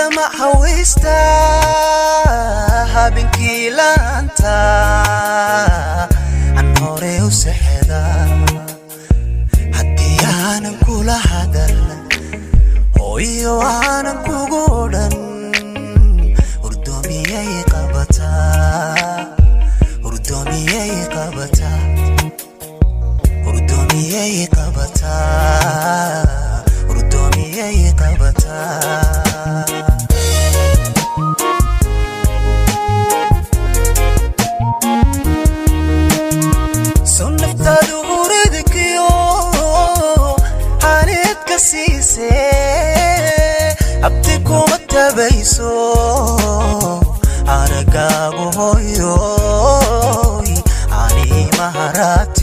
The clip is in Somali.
Lama hawaysta habeenkii laanta aan hore u sexda. Haddii aanan kula hadal, hooyo, aanan kugu odhan, hurdoomiyay qabataa, hurdoomiyay qabataa, hurdoomiyay qabataa, hurdoomiyay qabataa. So naftaadu huridkiyo xaaleed ka siise, abti kuma tabayso aragaagu, hooyoy, animaharaato.